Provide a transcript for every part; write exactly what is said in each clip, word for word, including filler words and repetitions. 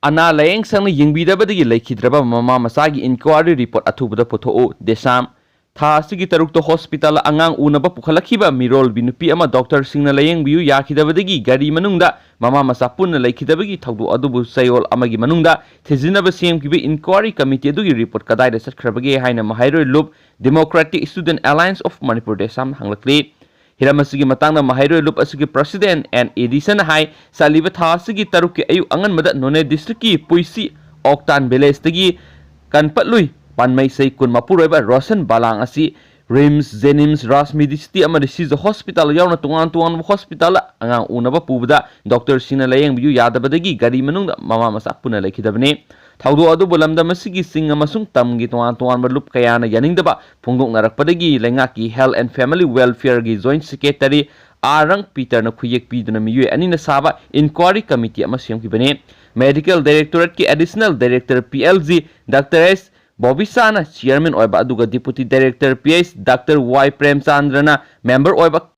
ꯑꯅꯥ ꯂꯥꯌꯦꯡ ꯁꯪꯅ ꯌꯦꯡꯕꯤꯗꯕꯗꯒꯤ ꯂꯩꯈꯤꯗ꯭ꯔꯕ ꯃꯃꯥ ꯃꯆꯥꯒꯤ inquiry report ꯑꯊꯨꯕꯗ ꯄꯨꯊꯣꯛꯎ꯫ ꯗꯦꯁꯥꯝ꯫ ꯊꯥ ꯑꯁꯤꯒꯤ ꯇꯔꯨꯛꯇ ꯍꯣꯁꯄꯤꯇꯥꯜ ꯑꯉꯥꯡ ꯎꯅꯕ ꯄꯨꯈꯠꯂꯛꯈꯤꯕ ꯃꯤꯔꯣꯜꯕꯤ ꯅꯨꯄꯤ ꯑꯃ ꯗꯣꯛꯇꯔꯁꯤꯡꯅ ꯂꯥꯌꯦꯡꯕꯤꯌꯨ ꯌꯥꯈꯤꯗꯕꯗꯒꯤ ꯒꯥꯔꯤ ꯃꯅꯨꯡꯗ ꯃꯃꯥ ꯃꯆꯥ ꯄꯨꯟꯅ ꯂꯩꯈꯤꯗꯕꯒꯤ ꯊꯧꯗꯣꯛ ꯑꯗꯨꯕꯨ ꯆꯌꯣꯜ ꯑꯃꯒꯤ ꯃꯅꯨꯡꯗ ꯊꯤꯖꯤꯟꯅꯕ ꯁꯦꯝꯈꯤꯕ inquiry committee ꯑꯗꯨꯒꯤ report ꯀꯗꯥꯏꯗ ꯆꯠꯈ꯭ꯔꯕꯒꯦ ꯍꯥꯏꯅ ꯃꯍꯩꯔꯣꯏ ꯂꯨꯞ Democratic Student Alliance of Manipur, ꯗꯦꯁꯥꯝꯅ ꯍꯪꯂꯛꯂꯤ꯫ ꯍꯤꯔꯝ ꯑꯁꯤꯒꯤ ꯃꯇꯥꯡꯗ ꯃꯍꯩꯔꯣꯏ ꯂꯨꯞ ꯑꯁꯤꯒꯤ president ꯑꯦꯟ ꯑꯦꯗꯤꯁꯟꯅ ꯍꯥꯏ, ꯆꯠꯂꯤꯕ ꯊꯥ ꯑꯁꯤꯒꯤ ꯇꯔꯨꯛꯀꯤ ꯑꯌꯨꯛ ꯑꯉꯟꯕꯗ ꯅꯣꯅꯦ districtꯀꯤ ꯄꯨꯏꯁꯤ ꯑꯣꯛꯇꯥꯟ villageꯇꯒꯤ ꯀꯟꯄꯠꯂꯨꯏ ꯄꯥꯟꯃꯩꯁꯩ ꯀꯨꯟ ꯃꯄꯨꯔꯣꯏꯕ ꯔꯣꯁꯟ ꯕꯥꯂꯥꯡ ꯑꯁꯤ RIMS, JNIMS, Raj Medicity ꯑꯃꯗꯤ ꯁꯤꯖ ꯍꯣꯁꯄꯤꯇꯥꯜ ꯌꯥꯎꯅ ꯇꯣꯉꯥꯟ ꯇꯣꯉꯥꯟꯕ ꯍꯣꯁꯄꯤꯇꯥꯜꯗ ꯑꯉꯥꯡ ꯎꯅꯕ ꯄꯨꯕꯗ ꯗꯣꯛꯇꯔꯁꯤꯡꯅ ꯂꯥꯌꯦꯡꯕꯤꯌꯨ ꯌꯥꯗꯕꯗꯒꯤ ꯒꯥꯔꯤ ꯃꯅꯨꯡꯗ ꯃꯃꯥ ꯃꯆꯥ ꯄꯨꯟꯅ ꯂꯩꯈꯤꯗꯕꯅꯤ꯫ ꯊꯧꯗꯣꯛ ꯑꯗꯨꯕꯨ ꯂꯝꯗꯝ ꯑꯁꯤꯒꯤ ꯆꯤꯡ ꯑꯃꯁꯨꯡ ꯇꯝꯒꯤ ꯇꯣꯉꯥꯟ ꯇꯣꯉꯥꯟꯕ ꯂꯨꯞ ꯀꯌꯥꯅ ꯌꯥꯅꯤꯡꯗꯕ ꯐꯣꯡꯗꯣꯛꯅꯔꯛꯄꯗꯒꯤ ꯂꯩꯉꯥꯛꯀꯤ Health and Family Welfareꯒꯤ Joint Secretary R ꯔꯪ ꯄꯤꯇꯔꯅ ꯈꯨꯌꯦꯛ ꯄꯤꯗꯨꯅ ꯃꯤꯑꯣꯏ ꯑꯅꯤꯅ ꯁꯥꯕ inquiry committee ꯑꯃ ꯁꯦꯝꯈꯤꯕꯅꯤ꯫ Medical Directorateꯀꯤ Additional Director P L G doctor S ꯕꯣꯕꯤꯁꯥꯅ chairman ꯑꯣꯏꯕ, ꯑꯗꯨꯒ Deputy Director P H doctor Y ꯄ꯭ꯔꯦꯝꯆꯥꯟꯗ꯭ꯔꯅ member ꯑꯣꯏꯕ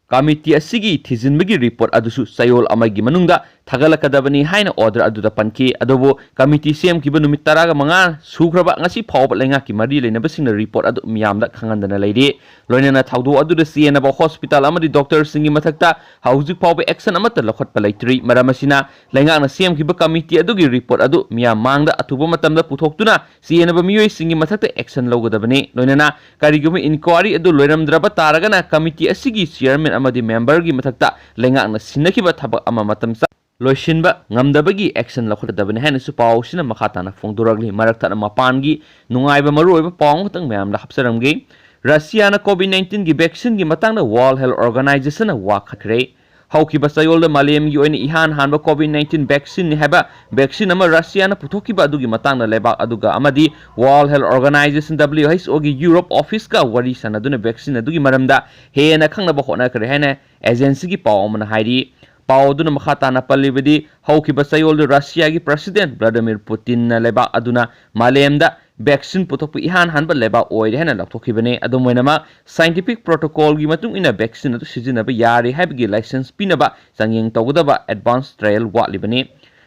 committee ꯑꯁꯤꯒꯤ ꯊꯤꯖꯤꯟꯕꯒꯤ report ꯑꯗꯨꯁꯨ ꯆꯌꯣꯜ ꯑꯃꯒꯤ ꯃꯅꯨꯡꯗ ꯊꯥꯒꯠꯂꯛꯀꯗꯕꯅꯤ ꯍꯥꯏꯅ order ꯑꯗꯨꯗ ꯄꯟꯈꯤ꯫ ꯑꯗꯨꯕꯨ committee ꯁꯦꯝꯈꯤꯕ ꯅꯨꯃꯤꯠ ꯇꯔꯥꯒ ꯃꯉꯥ ꯁꯨꯈ꯭ꯔꯕ ꯉꯁꯤ ꯐꯥꯎꯕ ꯂꯩꯉꯥꯛꯀꯤ ꯃꯔꯤ ꯂꯩꯅꯕꯁꯤꯡꯅ report ꯑꯗꯨ ꯃꯤꯌꯥꯝꯗ ꯈꯪꯍꯟꯗꯅ ꯂꯩꯔꯤ꯫ ꯂꯣꯏꯅꯅ ꯊꯧꯗꯣꯛ ꯑꯗꯨꯗ ꯆꯦꯟꯅꯕ ꯍꯣꯁꯄꯤꯇꯥꯜ ꯑꯃꯗꯤ ꯗꯣꯛꯇꯔꯁꯤꯡꯒꯤ ꯃꯊꯛꯇ ꯍꯧꯖꯤꯛ ꯐꯥꯎꯕ action ꯑꯃꯠꯇ ꯂꯧꯈꯠꯄ ꯂꯩꯇ꯭ꯔꯤ꯫ ꯃꯔꯝ ꯑꯁꯤꯅ, ꯂꯩꯉꯥꯛꯅ ꯁꯦꯝꯈꯤꯕ committee ꯑꯗꯨꯒꯤ report ꯑꯗꯨ ꯃꯤꯌꯥꯝ ꯃꯥꯡꯗ ꯑꯊꯨꯕ ꯃꯇꯝꯗ ꯄꯨꯊꯣꯛꯇꯨꯅ ꯆꯦꯟꯅꯕ ꯃꯤꯑꯣꯏꯁꯤꯡꯒꯤ ꯃꯊꯛꯇ action ꯂꯧꯒꯗꯕꯅꯤ꯫ ꯂꯣꯏꯅꯅ ꯀꯔꯤꯒꯨꯝꯕ inquiry ꯑꯗꯨ ꯂꯣꯏꯔꯝꯗ꯭ꯔꯕ ꯇꯥꯔꯒꯅ, committee ꯑꯁꯤꯒꯤ chairman ꯑꯃꯗꯤ memberꯒꯤ ꯃꯊꯛꯇ ꯂꯩꯉꯥꯛꯅ ꯁꯤꯟꯅꯈꯤꯕ ꯊꯕꯛ ꯑꯃ ꯃꯇꯝ ꯆꯥ ꯂꯣꯏꯁꯤꯟꯕ ꯉꯝꯗꯕꯒꯤ action ꯂꯧꯈꯠꯀꯗꯕꯅꯤ ꯍꯥꯏꯅꯁꯨ ꯄꯥꯎ ꯑꯁꯤꯅ ꯃꯈꯥ ꯇꯥꯅ ꯐꯣꯡꯗꯣꯔꯛꯂꯤ꯫ ꯃꯔꯛ ꯊꯠꯅ ꯃꯄꯥꯟꯒꯤ ꯅꯨꯡꯉꯥꯏꯕ ꯃꯔꯨꯑꯣꯏꯕ ꯄꯥꯎ ꯑꯃꯈꯛꯇꯪ ꯃꯌꯥꯝꯗ ꯍꯥꯞꯆꯔꯝꯒꯦ꯫ ꯔꯁꯤꯌꯥꯅ COVID nineteenꯒꯤ vaccineꯒꯤ ꯃꯇꯥꯡꯗ World Health Organizationꯅ ꯋꯥꯀꯠꯈ꯭ꯔꯦ꯫ ꯍꯧꯈꯤꯕ ꯆꯌꯣꯜꯗ ꯃꯥꯂꯦꯝꯒꯤ ꯑꯣꯏꯅ ꯏꯍꯥꯟ ꯍꯥꯟꯕ COVID nineteen vaccineꯅꯤ ꯍꯥꯏꯕ vaccine ꯑꯃ ꯔꯁꯤꯌꯥꯅ ꯄꯨꯊꯣꯛꯈꯤꯕ ꯑꯗꯨꯒꯤ ꯃꯇꯥꯡꯗ ꯂꯩꯕꯥꯛ ꯑꯗꯨꯒ ꯑꯃꯗꯤ World Health Organization, WHOꯒꯤ Europe officeꯀ ꯋꯥꯔꯤ ꯁꯥꯟꯅꯗꯨꯅ vaccine ꯑꯗꯨꯒꯤ ꯃꯔꯝꯗ ꯍꯦꯟꯅ ꯈꯪꯅꯕ ꯍꯣꯠꯅꯈ꯭ꯔꯦ ꯍꯥꯏꯅ agencyꯒꯤ ꯄꯥꯎ ꯑꯃꯅ ꯍꯥꯏꯔꯤ꯫ ꯄꯥꯎ ꯑꯗꯨꯅ ꯃꯈꯥ ꯇꯥꯅ ꯄꯜꯂꯤꯕꯗꯤ, ꯍꯧꯈꯤꯕ ꯆꯌꯣꯜꯗ ꯔꯁꯤꯌꯥꯒꯤ president Vladimir Putinꯅ ꯂꯩꯕꯥꯛ ꯑꯗꯨꯅ ꯃꯥꯂꯦꯝꯗ vaccine ꯄꯨꯊꯣꯛꯄ ꯏꯍꯥꯟ ꯍꯥꯟꯕ ꯂꯩꯕꯥꯛ ꯑꯣꯏꯔꯦ ꯍꯥꯏꯅ ꯂꯥꯎꯊꯣꯛꯈꯤꯕꯅꯤ꯫ ꯑꯗꯨꯝ ꯑꯣꯏꯅꯃꯛ, scientific protocolꯒꯤ ꯃꯇꯨꯡ ꯏꯟꯅ vaccine ꯑꯗꯨ ꯁꯤꯖꯤꯟꯅꯕ ꯌꯥꯔꯦ ꯍꯥꯏꯕꯒꯤ license ꯄꯤꯅꯕ ꯆꯥꯡꯌꯦꯡ ꯇꯧꯒꯗꯕ advance trial ꯋꯥꯠꯂꯤꯕꯅꯤ꯫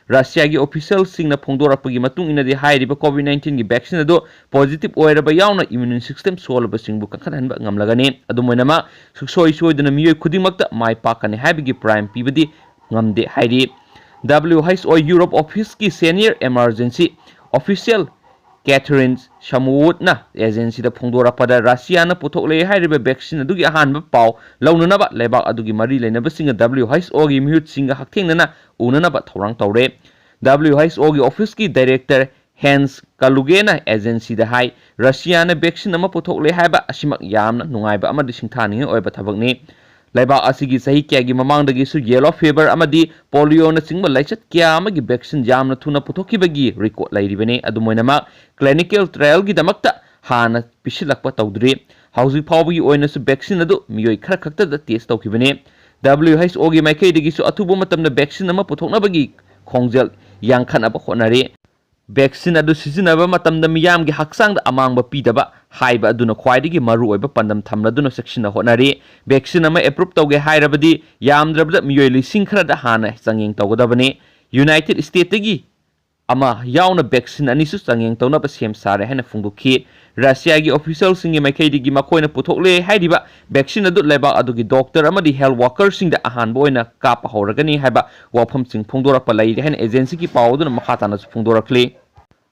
ꯔꯁꯤꯌꯥꯒꯤ ꯑꯣꯐꯤꯁꯤꯌꯦꯜꯁꯤꯡꯅ ꯐꯣꯡꯗꯣꯔꯛꯄꯒꯤ ꯃꯇꯨꯡ ꯏꯟꯅꯗꯤ, ꯍꯥꯏꯔꯤꯕ COVID nineteenꯒꯤ vaccine ꯑꯗꯨ positive ꯑꯣꯏꯔꯕ ꯌꯥꯎꯅ immune system ꯁꯣꯜꯂꯕꯁꯤꯡꯕꯨ ꯀꯟꯈꯠꯍꯟꯕ ꯉꯝꯂꯒꯅꯤ꯫ ꯑꯗꯨꯝ ꯑꯣꯏꯅꯃꯛ, ꯁꯨꯡꯁꯣꯏ ꯁꯣꯏꯗꯅ ꯃꯤꯑꯣꯏ ꯈꯨꯗꯤꯡꯃꯛꯇ ꯃꯥꯏ ꯄꯥꯛꯀꯅꯤ ꯍꯥꯏꯕꯒꯤ ꯄ꯭ꯔꯥꯏꯝ ꯄꯤꯕꯗꯤ ꯉꯝꯗꯦ ꯍꯥꯏꯔꯤ꯫ WHO Europe officeꯀꯤ senior emergency official Catherine Samuwoodꯅ agencyꯗ ꯐꯣꯡꯗꯣꯔꯛꯄꯗ, ꯔꯁꯤꯌꯥꯅ ꯄꯨꯊꯣꯛꯂꯦ ꯍꯥꯏꯔꯤꯕ vaccine ꯑꯗꯨꯒꯤ ꯑꯍꯥꯟꯕ ꯄꯥꯎ ꯂꯧꯅꯅꯕ ꯂꯩꯕꯥꯛ ꯑꯗꯨꯒꯤ ꯃꯔꯤ ꯂꯩꯅꯕꯁꯤꯡꯒ WHOꯒꯤ ꯃꯤꯍꯨꯠꯁꯤꯡꯒ ꯍꯛꯊꯦꯡꯅꯅ ꯎꯅꯅꯕ ꯊꯧꯔꯥꯡ ꯇꯧꯔꯦ꯫ WHOꯒꯤ officeꯀꯤ director Hans Klugeꯅ agencyꯗ ꯍꯥꯏ, "ꯔꯁꯤꯌꯥꯅ vaccine ꯑꯃ ꯄꯨꯊꯣꯛꯂꯦ ꯍꯥꯏꯕ ꯑꯁꯤꯃꯛ ꯌꯥꯝꯅ ꯅꯨꯡꯉꯥꯏꯕ ꯑꯃꯗꯤ ꯁꯤꯡꯊꯥꯅꯤꯡꯉꯥꯏ ꯑꯣꯏꯕ ꯊꯕꯛꯅꯤ"꯫ ꯂꯩꯕꯥꯛ ꯑꯁꯤꯒꯤ ꯆꯍꯤ ꯀꯌꯥꯒꯤ ꯃꯃꯥꯡꯗꯒꯤꯁꯨ yellow fever ꯑꯃꯗꯤ pollioꯅꯆꯤꯡꯕ ꯂꯥꯏꯆꯠ ꯀꯌꯥ ꯑꯃꯒꯤ vaccine ꯌꯥꯝꯅ ꯊꯨꯅ ꯄꯨꯊꯣꯛꯈꯤꯕꯒꯤ record ꯂꯩꯔꯤꯕꯅꯤ꯫ ꯑꯗꯨꯝ ꯑꯣꯏꯅꯃꯛ, clinical trialꯒꯤꯗꯃꯛꯇ ꯍꯥꯟꯅ ꯄꯤꯁꯤꯜꯂꯛꯄ ꯇꯧꯗ꯭ꯔꯤ꯫ ꯍꯧꯖꯤꯛ ꯐꯥꯎꯕꯒꯤ ꯑꯣꯏꯅꯁꯨ vaccine ꯑꯗꯨ ꯃꯤꯑꯣꯏ ꯈꯔ ꯈꯛꯇꯗ test ꯇꯧꯈꯤꯕꯅꯤ꯫ WHOꯒꯤ ꯃꯥꯏꯀꯩꯗꯒꯤꯁꯨ ꯑꯊꯨꯕ ꯃꯇꯝꯗ vaccine ꯑꯃ ꯄꯨꯊꯣꯛꯅꯕꯒꯤ ꯈꯣꯡꯖꯦꯜ ꯌꯥꯡꯈꯠꯅꯕ ꯍꯣꯠꯅꯔꯤ꯫ Vaccine ꯑꯗꯨ ꯁꯤꯖꯤꯟꯅꯕ ꯃꯇꯝꯗ ꯃꯤꯌꯥꯝꯒꯤ ꯍꯛꯆꯥꯡꯗ ꯑꯃꯥꯡꯕ ꯄꯤꯗꯕ ꯍꯥꯏꯕ ꯑꯗꯨꯅ ꯈ꯭ꯋꯥꯏꯗꯒꯤ ꯃꯔꯨꯑꯣꯏꯕ ꯄꯥꯟꯗꯝ ꯊꯝꯂꯗꯨꯅ ꯆꯦꯛꯁꯤꯟꯅ ꯍꯣꯠꯅꯔꯤ꯫ Vaccine ꯑꯃ approve ꯇꯧꯒꯦ ꯍꯥꯏꯔꯕꯗꯤ, ꯌꯥꯝꯗ꯭ꯔꯕꯗ ꯃꯤꯑꯣꯏ ꯂꯤꯁꯤꯡ ꯈꯔꯗ ꯍꯥꯟꯅ ꯆꯥꯡꯌꯦꯡ ꯇꯧꯒꯗꯕꯅꯤ꯫ United States ꯇꯒꯤ ꯑꯃ ꯌꯥꯎꯅ vaccine ꯑꯅꯤꯁꯨ ꯆꯥꯡꯌꯦꯡ ꯇꯧꯅꯕ ꯁꯦꯝ ꯁꯥꯔꯦ ꯍꯥꯏꯅ ꯐꯣꯡꯗꯣꯛꯈꯤ꯫ ꯔꯁꯤꯌꯥꯒꯤ officialꯁꯤꯡꯒꯤ ꯃꯥꯏꯀꯩꯗꯒꯤ ꯃꯈꯣꯏꯅ ꯄꯨꯊꯣꯛꯂꯦ ꯍꯥꯏꯔꯤꯕ vaccine ꯑꯗꯨ ꯂꯩꯕꯥꯛ ꯑꯗꯨꯒꯤ doctor ꯑꯃꯗꯤ health workerꯁꯤꯡꯗ ꯑꯍꯥꯟꯕ ꯑꯣꯏꯅ ꯀꯥꯞꯄ ꯍꯧꯔꯒꯅꯤ ꯍꯥꯏꯕ ꯋꯥꯐꯝꯁꯤꯡ ꯐꯣꯡꯗꯣꯔꯛꯄ ꯂꯩꯔꯦ ꯍꯥꯏꯅ agencyꯒꯤ ꯄꯥꯎ ꯑꯗꯨꯅ ꯃꯈꯥ ꯇꯥꯅꯁꯨ ꯐꯣꯡꯗꯣꯔꯛꯂꯤ꯫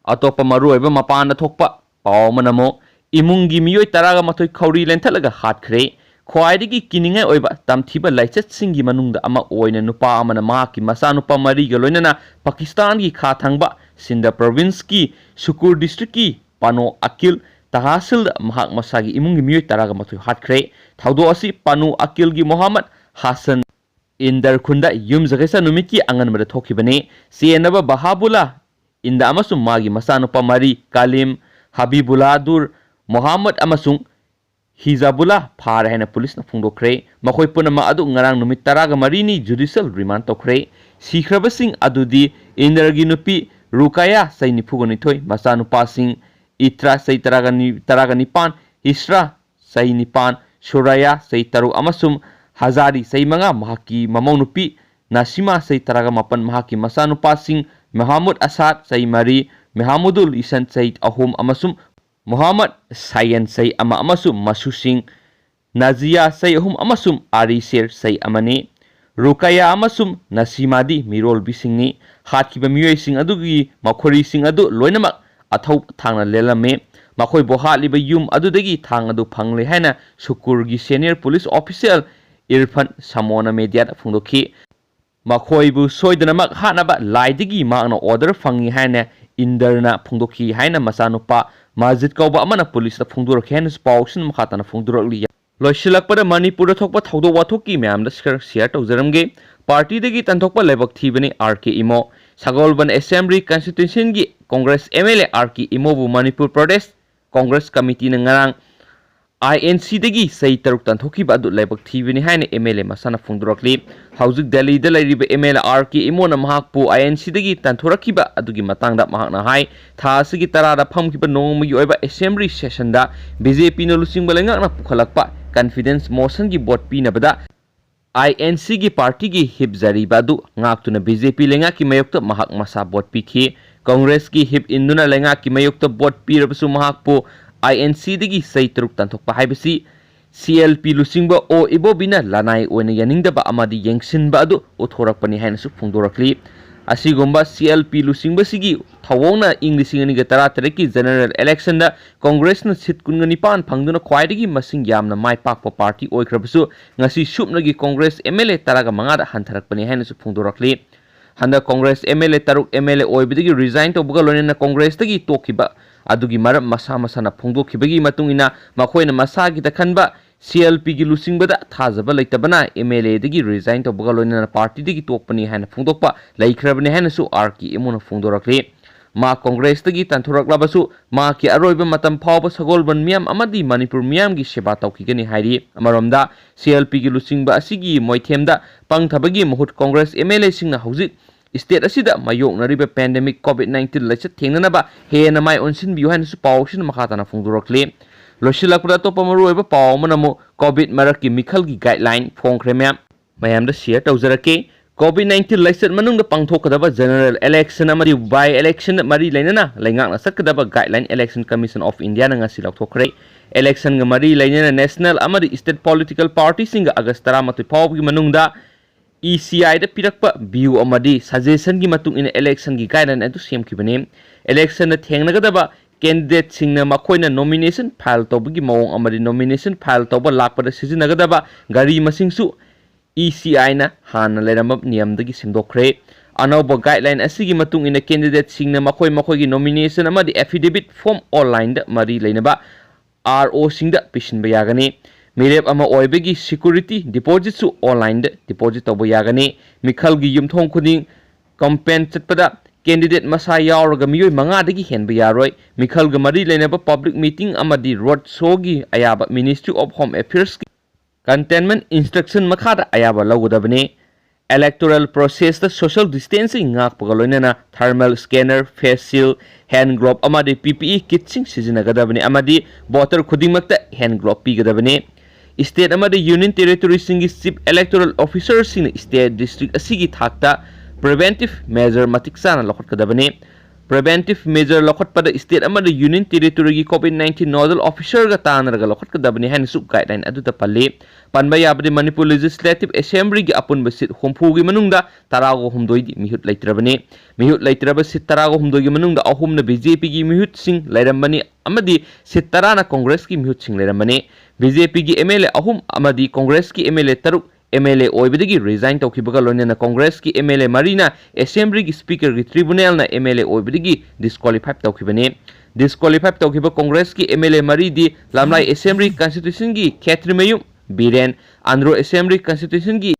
ꯑꯇꯣꯞꯄ ꯃꯔꯨꯑꯣꯏꯕ ꯃꯄꯥꯟꯗ ꯊꯣꯛꯄ ꯄꯥꯎ ꯑꯃꯅ ꯑꯃꯨꯛ, ꯏꯃꯨꯡꯒꯤ ꯃꯤꯑꯣꯏ ꯇꯔꯥꯒ ꯃꯥꯊꯣꯏ ꯈꯧꯔꯤ ꯂꯦꯟꯊꯠꯂꯒ ꯍꯥꯠꯈ꯭ꯔꯦ꯫ ꯈ꯭ꯋꯥꯏꯗꯒꯤ ꯀꯤꯅꯤꯡꯉꯥꯏ ꯑꯣꯏꯕ ꯇꯝꯊꯤꯕ ꯂꯥꯏꯆꯠꯁꯤꯡꯒꯤ ꯃꯅꯨꯡꯗ ꯑꯃ ꯑꯣꯏꯅ ꯅꯨꯄꯥ ꯑꯃꯅ ꯃꯍꯥꯛꯀꯤ ꯃꯆꯥꯅꯨꯄꯥ ꯃꯔꯤꯒ ꯂꯣꯏꯅꯅ ꯄꯥꯀꯤꯁꯇꯥꯟꯒꯤ ꯈꯥ ꯊꯪꯕ ꯁꯤꯟꯗ provinceꯀꯤ ꯁꯨꯀꯨꯔ districtꯀꯤ ꯄꯥꯅꯣ ꯑꯀꯤꯜ ꯇꯍꯥꯁꯤꯜꯗ ꯃꯍꯥꯛ ꯃꯁꯥꯒꯤ ꯏꯃꯨꯡꯒꯤ ꯃꯤꯑꯣꯏ ꯇꯔꯥꯒ ꯃꯥꯊꯣꯏ ꯍꯥꯠꯈ꯭ꯔꯦ꯫ ꯊꯧꯗꯣꯛ ꯑꯁꯤ ꯄꯥꯅꯨ ꯑꯀꯤꯜꯒꯤ ꯃꯣꯍꯥꯃꯗ ꯍꯥꯁꯟ ꯏꯟꯗꯔ ꯈꯨꯟꯗ ꯌꯨꯝꯁꯀꯩꯁ ꯅꯨꯃꯤꯠꯀꯤ ꯑꯉꯟꯕꯗ ꯊꯣꯛꯈꯤꯕꯅꯤ꯫ ꯆꯦꯟꯅꯕ ꯕꯍꯥꯕꯨꯂꯥ ꯏꯟꯗ ꯑꯃꯁꯨꯡ ꯃꯥꯒꯤ ꯃꯆꯥꯅꯨꯄꯥ ꯃꯔꯤ, ꯀꯥꯂꯤꯝ, ꯍꯕꯤꯕꯨꯂꯥꯗꯨꯔ, ꯃꯣꯍꯥꯃꯗ ꯑꯃꯁꯨꯡ ꯍꯤꯖꯥꯕꯨꯂꯥ ꯐꯥꯔꯦ ꯍꯥꯏꯅ ꯄꯨꯂꯤꯁꯅ ꯐꯣꯡꯗꯣꯛꯈ꯭ꯔꯦ꯫ ꯃꯈꯣꯏ ꯄꯨꯝꯅꯃꯛ ꯑꯗꯨ ꯉꯔꯥꯡ ꯅꯨꯃꯤꯠ ꯇꯔꯥꯒ ꯃꯔꯤꯅꯤ judicial remand ꯇꯧꯈ꯭ꯔꯦ꯫ ꯁꯤꯈ꯭ꯔꯕꯁꯤꯡ ꯑꯗꯨꯗꯤ ꯏꯟꯗꯔꯒꯤ ꯅꯨꯄꯤ ꯔꯨꯀꯥꯌꯥ, ꯆꯍꯤ ꯅꯤꯐꯨꯒ ꯅꯤꯊꯣꯏ, ꯃꯆꯥꯅꯨꯄꯥꯁꯤꯡ ꯏꯇ꯭ꯔꯥ, ꯆꯍꯤ ꯇꯔꯥꯒ ꯅꯤ-, ꯇꯔꯥꯒ ꯅꯤꯄꯥꯟ, ꯏꯁ꯭ꯔꯥ, ꯆꯍꯤ ꯅꯤꯄꯥꯟ, ꯁꯨꯔꯥꯌꯥ, ꯆꯍꯤ ꯇꯔꯨꯛ, ꯑꯃꯁꯨꯡ ꯍꯖꯥꯔꯤ, ꯆꯍꯤ ꯃꯉꯥ, ꯃꯍꯥꯛꯀꯤ ꯃꯃꯧ ꯅꯨꯄꯤ ꯅꯁꯤꯃꯥ ꯆꯍꯤ ꯇꯔꯥꯒ ꯃꯥꯄꯟ, ꯃꯍꯥꯛꯀꯤ ꯃꯆꯥꯅꯨꯄꯥꯁꯤꯡ ꯃꯦꯍꯃꯨꯗ ꯑꯁꯥꯗ ꯆꯍꯤ ꯃꯔꯤ, ꯃꯦꯍꯃꯨꯗꯨꯜ ꯏꯁꯟ ꯆꯍꯤ ꯑꯍꯨꯝ ꯑꯃꯁꯨꯡ ꯃꯣꯍꯝꯃꯗ ꯁꯥꯌꯟ ꯆꯍꯤ ꯑꯃ ꯑꯃꯁꯨꯡ ꯃꯁꯨꯁꯤꯡ ꯅꯥꯖꯤꯌꯥ ꯆꯍꯤ ꯑꯍꯨꯝ ꯑꯃꯁꯨꯡ ꯑꯥꯔꯤꯁꯦꯔ ꯆꯍꯤ ꯑꯃꯅꯤ꯫ ꯔꯨꯀꯥꯌꯥ ꯑꯃꯁꯨꯡ ꯅꯁꯤꯃꯥꯗꯤ ꯃꯤꯔꯣꯜꯕꯤꯁꯤꯡꯅꯤ꯫ ꯍꯥꯠꯈꯤꯕ ꯃꯤꯑꯣꯏꯁꯤꯡ ꯑꯗꯨꯒꯤ ꯃꯈꯣꯏꯔꯤꯁꯤꯡ ꯑꯗꯨ ꯂꯣꯏꯅꯃꯛ ꯑꯊꯧꯕ ꯊꯥꯡꯅ ꯂꯦꯜꯂꯝꯃꯤ꯫ ꯃꯈꯣꯏꯕꯨ ꯍꯥꯠꯂꯤꯕ ꯌꯨꯝ ꯑꯗꯨꯗꯒꯤ ꯊꯥꯡ ꯑꯗꯨ ꯐꯪꯂꯦ ꯍꯥꯏꯅ ꯁꯨꯀꯨꯔꯒꯤ senior police official ꯏꯔꯐꯟ ꯁꯃꯣꯅ media ꯗ ꯐꯣꯡꯗꯣꯛꯈꯤ꯫ ꯃꯈꯣꯏꯕꯨ ꯁꯣꯏꯗꯅꯃꯛ ꯍꯥꯠꯅꯕ ꯂꯥꯏꯗꯒꯤ ꯃꯍꯥꯛꯅ order ꯐꯪꯏ ꯍꯥꯏꯅ ꯏꯟꯗꯔꯅ ꯐꯣꯡꯗꯣꯛꯈꯤ ꯍꯥꯏꯅ ꯃꯆꯥꯅꯨꯄꯥ ꯃꯥꯖꯤꯗ ꯀꯧꯕ ꯑꯃꯅ ꯄꯨꯂꯤꯁꯇ ꯐꯣꯡꯗꯣꯔꯛꯈꯤ ꯍꯥꯏꯅꯁꯨ ꯄꯥꯎꯁꯤꯅ ꯃꯈꯥ ꯇꯥꯅ ꯐꯣꯡꯗꯣꯔꯛꯂꯤ꯫ ꯂꯣꯏꯁꯤꯜꯂꯛꯄꯗ ꯃꯅꯤꯄꯨꯔꯗ ꯊꯣꯛꯄ ꯊꯧꯗꯣꯛ ꯋꯥꯊꯣꯛꯀꯤ ꯃꯌꯥꯝꯗ ꯈꯔ share ꯇꯧꯖꯔꯝꯒꯦ꯫ ꯄꯥꯔꯇꯤꯗꯒꯤ ꯇꯥꯟꯊꯣꯛꯄ ꯂꯥꯏꯕꯛ ꯊꯤꯕꯅꯤ R K Imo. Sagolband assembly constituency ꯒꯤ Congress M L A R K ꯏꯃꯣꯕꯨ ꯃꯅꯤꯄꯨꯔ ꯄ꯭ꯔꯗꯦꯁ Congress committee ꯅ ꯉꯔꯥꯡ I N C ꯗꯒꯤ ꯆꯍꯤ ꯇꯔꯨꯛ ꯇꯥꯟꯊꯣꯛꯈꯤꯕ ꯑꯗꯨ ꯂꯥꯏꯕꯛ ꯊꯤꯕꯅꯤ ꯍꯥꯏꯅ M L A ꯃꯁꯥꯅ ꯐꯣꯡꯗꯣꯔꯛꯂꯤ꯫ ꯍꯧꯖꯤꯛ ꯗꯦꯜꯂꯤꯗ ꯂꯩꯔꯤꯕ M L A ꯑꯥꯔ ꯀꯦ ꯏꯃꯣꯅ ꯃꯍꯥꯛꯄꯨ I N C ꯗꯒꯤ ꯇꯥꯟꯊꯣꯔꯛꯈꯤꯕ ꯑꯗꯨꯒꯤ ꯃꯇꯥꯡꯗ ꯃꯍꯥꯛꯅ ꯍꯥꯏ, ꯊꯥ ꯑꯁꯤꯒꯤ ꯇꯔꯥꯗ ꯐꯝꯈꯤꯕ ꯅꯣꯡꯃꯒꯤ ꯑꯣꯏꯕ assembly session ꯗ B J P ꯅ ꯂꯨꯆꯤꯡꯕ ꯂꯩꯉꯥꯛꯅ ꯄꯨꯈꯠꯂꯛꯄ confidence motion ꯒꯤ vote ꯄꯤꯅꯕꯗ I N C ꯒꯤ ꯄꯥꯔꯇꯤꯒꯤ ꯍꯤꯞ ꯖꯥꯔꯤꯕ ꯑꯗꯨ ꯉꯥꯛꯇꯨꯅ B J P ꯂꯩꯉꯥꯛꯀꯤ ꯃꯥꯌꯣꯛꯇ ꯃꯍꯥꯛ ꯃꯁꯥ vote ꯄꯤꯈꯤ꯫ ꯀꯪꯒ꯭ꯔꯦꯁꯀꯤ ꯍꯤꯞ ꯏꯟꯗꯨꯅ ꯂꯩꯉꯥꯛꯀꯤ ꯃꯥꯌꯣꯛꯇ vote ꯄꯤꯔꯕꯁꯨ ꯃꯍꯥꯛꯄꯨ I N C ꯗꯒꯤ ꯆꯍꯤ ꯇꯔꯨꯛ ꯇꯥꯟꯊꯣꯛꯄ ꯍꯥꯏꯕꯁꯤ C L P ꯂꯨꯆꯤꯡꯕ ꯑꯣ ꯏꯕꯣꯕꯤꯅ ꯂꯅꯥꯏ ꯑꯣꯏꯅ ꯌꯥꯅꯤꯡꯗꯕ ꯑꯃꯗꯤ ꯌꯦꯡꯁꯤꯟꯕ ꯑꯗꯨ ꯎꯠꯊꯣꯔꯛꯄꯅꯤ ꯍꯥꯏꯅꯁꯨ ꯐꯣꯡꯗꯣꯔꯛꯂꯤ꯫ ꯑꯁꯤꯒꯨꯝꯕ C L P ꯂꯨꯆꯤꯡꯕꯁꯤꯒꯤ ꯊꯧꯑꯣꯡꯅ ꯏꯪ ꯂꯤꯁꯤꯡ ꯑꯅꯤꯒ ꯇꯔꯥ ꯇꯔꯦꯠꯀꯤ general election ꯗ ꯀꯪꯒ꯭ꯔꯦꯁꯅ seat ꯀꯨꯟꯒ ꯅꯤꯄꯥꯟ ꯐꯪꯗꯨꯅ ꯈ꯭ꯋꯥꯏꯗꯒꯤ ꯃꯁꯤꯡ ꯌꯥꯝꯅ ꯃꯥꯏ ꯄꯥꯛꯄ ꯄꯥꯔꯇꯤ ꯑꯣꯏꯈ꯭ꯔꯕꯁꯨ, ꯉꯁꯤ ꯁꯨꯞꯅꯒꯤ ꯀꯪꯒ꯭ꯔꯦꯁ M L A ꯇꯔꯥꯒ ꯃꯉꯥꯗ ꯍꯟꯊꯔꯛꯄꯅꯤ ꯍꯥꯏꯅꯁꯨ ꯐꯣꯡꯗꯣꯔꯛꯂꯤ꯫ ꯍꯟꯗꯛ ꯀꯪꯒ꯭ꯔꯦꯁ M L A ꯇꯔꯨꯛ M L A ꯑꯣꯏꯕꯗꯒꯤ resign ꯇꯧꯕꯒ ꯂꯣꯏꯅꯅ ꯀꯪꯒ꯭ꯔꯦꯁꯇꯒꯤ ꯇꯣꯛꯈꯤꯕ ꯑꯗꯨꯒꯤ ꯃꯔꯝ ꯃꯁꯥ ꯃꯁꯥꯅ ꯐꯣꯡꯗꯣꯛꯈꯤꯕꯒꯤ ꯃꯇꯨꯡ ꯏꯟꯅ, ꯃꯈꯣꯏꯅ ꯃꯁꯥꯒꯤ ꯇꯛꯈꯟꯕ C L P ꯒꯤ ꯂꯨꯆꯤꯡꯕꯗ ꯊꯥꯖꯕ ꯂꯩꯇꯕꯅ M L A ꯗꯒꯤ resign ꯇꯧꯕꯒ ꯂꯣꯏꯅꯅ ꯄꯥꯔꯇꯤꯗꯒꯤ ꯇꯣꯛꯄꯅꯤ ꯍꯥꯏꯅ ꯐꯣꯡꯗꯣꯛꯄ ꯂꯩꯈ꯭ꯔꯕꯅꯤ ꯍꯥꯏꯅꯁꯨ ꯑꯥꯔ ꯀꯦ ꯏꯃꯣꯅ ꯐꯣꯡꯗꯣꯔꯛꯂꯤ꯫ ꯃꯥ ꯀꯪꯒ꯭ꯔꯦꯁꯇꯒꯤ ꯇꯥꯟꯊꯣꯔꯛꯂꯕꯁꯨ, ꯃꯍꯥꯛꯀꯤ ꯑꯔꯣꯏꯕ ꯃꯇꯝ ꯐꯥꯎꯕ ꯁꯒꯣꯜꯕꯟ ꯃꯤꯌꯥꯝ ꯑꯃꯗꯤ ꯃꯅꯤꯄꯨꯔ ꯃꯤꯌꯥꯝꯒꯤ ꯁꯦꯕꯥ ꯇꯧꯈꯤꯒꯅꯤ ꯍꯥꯏꯔꯤ꯫ ꯑꯃꯔꯣꯝꯗ, C L P ꯒꯤ ꯂꯨꯆꯤꯡꯕ ꯑꯁꯤꯒꯤ ꯃꯣꯏꯊꯦꯝꯗ ꯄꯪꯊꯕꯒꯤ ꯃꯍꯨꯠ ꯀꯪꯒ꯭ꯔꯦꯁ M L A ꯁꯤꯡꯅ ꯍꯧꯖꯤꯛ state ꯑꯁꯤꯗ ꯃꯥꯌꯣꯛꯅꯔꯤꯕ pandemic COVID nineteen ꯂꯥꯏꯆꯠ ꯊꯦꯡꯅꯅꯕ ꯍꯦꯟꯅ ꯃꯥꯏ ꯑꯣꯟꯁꯤꯟꯕꯤꯌꯨ ꯍꯥꯏꯅꯁꯨ ꯄꯥꯎꯁꯤꯅ ꯃꯈꯥ ꯇꯥꯅ ꯐꯣꯡꯗꯣꯔꯛꯂꯤ꯫ ꯂꯣꯏꯁꯤꯜꯂꯛꯄꯗ ꯑꯇꯣꯞꯄ ꯃꯔꯨꯑꯣꯏꯕ ꯄꯥꯎ ꯑꯃꯅ ꯑꯃꯨꯛ COVID ꯃꯔꯛꯀꯤ ꯃꯤꯈꯜꯒꯤ guideline ꯐꯣꯡꯈ꯭ꯔꯦ ꯃꯌꯥꯝ꯫ ꯃꯌꯥꯝꯗ share ꯇꯧꯖꯔꯛꯀꯦ꯫ COVID nineteen ꯂꯥꯏꯆꯠ ꯃꯅꯨꯡꯗ ꯄꯥꯡꯊꯣꯛꯀꯗꯕ general election ꯑꯃꯗꯤ by election ꯃꯔꯤ ꯂꯩꯅꯅ ꯂꯩꯉꯥꯛꯅ ꯆꯠꯀꯗꯕ guideline Election Commission of Indiaꯅ ꯉꯁꯤ ꯂꯥꯎꯊꯣꯛꯈ꯭ꯔꯦ꯫ Electionꯒ ꯃꯔꯤ ꯂꯩꯅꯅ national ꯑꯃꯗꯤ state political partyꯁꯤꯡꯒ August ꯇꯔꯥꯃꯥꯊꯣꯏ ꯐꯥꯎꯕꯒꯤ ꯃꯅꯨꯡꯗ ECIꯗ ꯄꯤꯔꯛꯄ view ꯑꯃꯗꯤ suggestionꯒꯤ ꯃꯇꯨꯡ ꯏꯟꯅ electionꯒꯤ guideline ꯑꯗꯨ ꯁꯦꯝꯈꯤꯕꯅꯤ꯫ Electionꯗ ꯊꯦꯡꯅꯒꯗꯕ candidateꯁꯤꯡꯅ ꯃꯈꯣꯏꯅ nomination file ꯇꯧꯕꯒꯤ ꯃꯑꯣꯡ ꯑꯃꯗꯤ nomination file ꯇꯧꯕ ꯂꯥꯛꯄꯗ ꯁꯤꯖꯤꯟꯅꯒꯗꯕ ꯒꯥꯔꯤ ꯃꯁꯤꯡꯁꯨ ECIꯅ ꯍꯥꯟꯅ ꯂꯩꯔꯝꯕ ꯅꯤꯌꯝꯗꯒꯤ ꯁꯦꯝꯗꯣꯛꯈ꯭ꯔꯦ꯫ ꯑꯅꯧꯕ guideline ꯑꯁꯤꯒꯤ ꯃꯇꯨꯡ ꯏꯟꯅ candidateꯁꯤꯡꯅ ꯃꯈꯣꯏ ꯃꯈꯣꯏꯒꯤ nomination ꯑꯃꯗꯤ affidavit form onlineꯗ ꯃꯔꯤ ꯂꯩꯅꯕ ROꯁꯤꯡꯗ ꯄꯤꯁꯤꯟꯕ ꯌꯥꯒꯅꯤ꯫ ꯃꯤꯔꯦꯞ ꯑꯃ ꯑꯣꯏꯕꯒꯤ security depositꯁꯨ onlineꯗ deposit ꯇꯧꯕ ꯌꯥꯒꯅꯤ꯫ ꯃꯤꯈꯜꯒꯤ ꯌꯨꯝꯊꯣꯡ ꯈꯨꯗꯤꯡ campaign ꯆꯠꯄꯗ candidate ꯃꯁꯥ ꯌꯥꯎꯔꯒ ꯃꯤꯑꯣꯏ ꯃꯉꯥꯗꯒꯤ ꯍꯦꯟꯕ ꯌꯥꯔꯣꯏ꯫ ꯃꯤꯈꯜꯒ ꯃꯔꯤ ꯂꯩꯅꯕ public meeting ꯑꯃꯗꯤ road showꯒꯤ ꯑꯌꯥꯕ Ministry of Home Affairsꯀꯤ containment instruction ꯃꯈꯥꯗ ꯑꯌꯥꯕ ꯂꯧꯒꯗꯕꯅꯤ꯫ Electoral processꯇ social distancing ꯉꯥꯛꯄꯒ ꯂꯣꯏꯅꯅ thermal scanner, face shield, hand glove ꯑꯃꯗꯤ PPE kitꯁꯤꯡ ꯁꯤꯖꯤꯟꯅꯒꯗꯕꯅꯤ ꯑꯃꯗꯤ voter ꯈꯨꯗꯤꯡꯃꯛꯇ hand glove ꯄꯤꯒꯗꯕꯅꯤ꯫ State ꯑꯃꯗꯤ Union Territoryꯁꯤꯡꯒꯤ Chief Electoral Officerꯁꯤꯡꯅ state district ꯑꯁꯤꯒꯤ ꯊꯥꯛꯇ preventive measure ꯃꯇꯤꯛ ꯆꯥꯅ ꯂꯧꯈꯠꯀꯗꯕꯅꯤ꯫ Preventive measure ꯂꯧꯈꯠꯄꯗ state ꯑꯃꯗꯤ Union Territoryꯒꯤ COVID nineteen nodal officerꯒ ꯇꯥꯟꯅꯔꯒ ꯂꯧꯈꯠꯀꯗꯕꯅꯤ ꯍꯥꯏꯅꯁꯨ guideline ꯑꯗꯨꯗ ꯄꯜꯂꯤ꯫ ꯄꯟꯕ ꯌꯥꯕꯗꯤ Manipur Legislative Assemblyꯒꯤ ꯑꯄꯨꯟꯕ seat ꯍꯨꯝꯐꯨꯒꯤ ꯃꯅꯨꯡꯗ ꯇꯔꯥꯒ ꯍꯨꯝꯗꯣꯏꯗꯤ ꯃꯤꯍꯨꯠ ꯂꯩꯇ꯭ꯔꯕꯅꯤ꯫ ꯃꯤꯍꯨꯠ ꯂꯩꯇ꯭ꯔꯕ seat ꯇꯔꯥꯒ ꯍꯨꯝꯗꯣꯏꯒꯤ ꯃꯅꯨꯡꯗ ꯑꯍꯨꯝꯅ BJPꯒꯤ ꯃꯤꯍꯨꯠꯁꯤꯡ ꯂꯩꯔꯝꯕꯅꯤ ꯑꯃꯗꯤ seat ꯇꯔꯥꯅ Congressꯀꯤ ꯃꯤꯍꯨꯠꯁꯤꯡ ꯂꯩꯔꯝꯕꯅꯤ꯫ BJPꯒꯤ MLA ꯑꯍꯨꯝ ꯑꯃꯗꯤ Congressꯀꯤ MLA ꯇꯔꯨꯛ MLA ꯑꯣꯏꯕꯗꯒꯤ resign ꯇꯧꯈꯤꯕꯒ ꯂꯣꯏꯅꯅ Congressꯀꯤ MLA ꯃꯔꯤꯅ Assemblyꯒꯤ Speakerꯒꯤ tribunalꯅ MLA ꯑꯣꯏꯕꯗꯒꯤ disqualify ꯇꯧꯈꯤꯕꯅꯤ꯫ Disqualify ꯇꯧꯈꯤꯕ Congressꯀꯤ MLA ꯃꯔꯤꯗꯤ ꯂꯝꯂꯥꯏ Assembly constituencyꯒꯤ Khetrimayum Biren, Andro Assembly constituencyꯒꯤ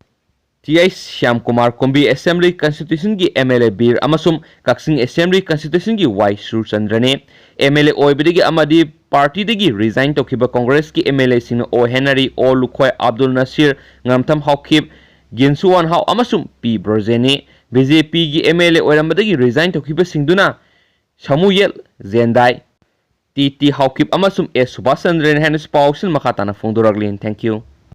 T I Shyamkumar, ꯀꯨꯝꯕꯤ Assembly constituencyꯒꯤ MLA ꯕꯤꯔ ꯑꯃꯁꯨꯡ ꯀꯛꯆꯤꯡ Assembly constituencyꯒꯤ ꯋꯥꯏ ꯁꯨꯔꯆꯟꯗ꯭ꯔꯅꯤ꯫ MLA ꯑꯣꯏꯕꯗꯒꯤ ꯑꯃꯗꯤ partyꯗꯒꯤ resign ꯇꯧꯈꯤꯕ Congressꯀꯤ MLAꯁꯤꯡꯅ ꯑꯣ ꯍꯦꯅꯔꯤ, ꯑꯣ ꯂꯨꯈꯣꯏ, ꯑꯕꯗꯨꯜ ꯅꯁꯤꯔ, ꯉꯥꯝꯊꯝ ꯍꯥꯎꯈꯤꯞ, ꯒꯤꯟꯁꯨꯋꯥꯟ ꯍꯥꯎ ꯑꯃꯁꯨꯡ ꯄꯤ ꯕ꯭ꯔꯣꯖꯦꯟꯅꯤ꯫ BJPꯒꯤ MLA ꯑꯣꯏꯔꯝꯕꯗꯒꯤ resign ꯇꯧꯈꯤꯕꯁꯤꯡꯗꯨꯅ ꯁꯃꯨꯌꯦꯜ ꯖꯦꯟꯗꯥꯏ, T T Haokip ꯑꯃꯁꯨꯡ ꯑꯦꯁ ꯁꯨꯕꯥꯁ ꯆꯟꯗ꯭ꯔꯅꯤ ꯍꯥꯏꯅꯁꯨ ꯄꯥꯎꯁꯤꯡ ꯃꯈꯥ ꯇꯥꯅ ꯐꯣꯡꯗꯣꯔꯛꯂꯤ꯫ Thank you꯫